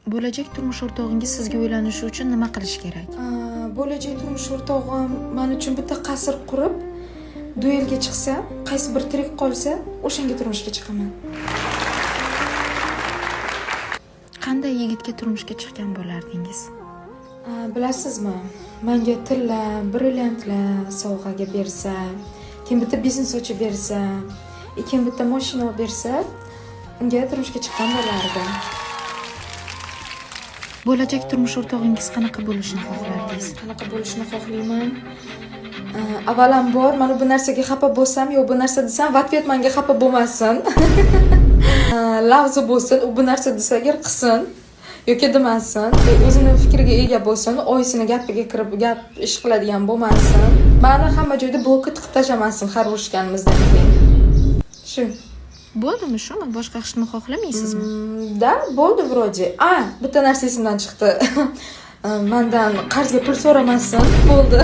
Bo'lajak turmush o'rtog'ingiz sizga uylanishi uchun nima qilish kerak? Bo'lajak turmush o'rtog'im man uchun bitta qasr qurib, duelga chiqsa, qaysi bir tirik qolsa, o'shanga turmushga chiqaman. Qanday yigitga turmushga chiqqan bo'lardingiz? Bilasizmi, manga tilla, brilliantlar sovg'aga bersa, keyin bitta biznes ochib bersa, keyin bitta mashina olib bersa, unga turmushga chiqqan bo'lardim. Bo'lajak turmush o'rtog'ingiz qanaqa bo'lishini xohlardingiz? Qanaqa bo'lishini xohlayman? Avvalambor, mana bu narsaga xafa bo'lsam yo bu narsa desam, в ответ manga xafa bo'lmasin. Lafzi bo'lsin, u bu narsa desa agar qilsin yoki demasin, o'zini fikriga ega bo'lsin, oyisini gapiga kirib gap ish qiladigan bo'lmasin. Mani hamma joyda blokka tiqib tashlamasin har urushganimizdan keyin. Shu. Bo'ldimi, shumi? Boshqa hech nima xohlamaysizmi? Да, bo'ldi вроде. A, bitta narsa esimdan chiqdi. Mandan qarzga pul so'ramasin, bo'ldi.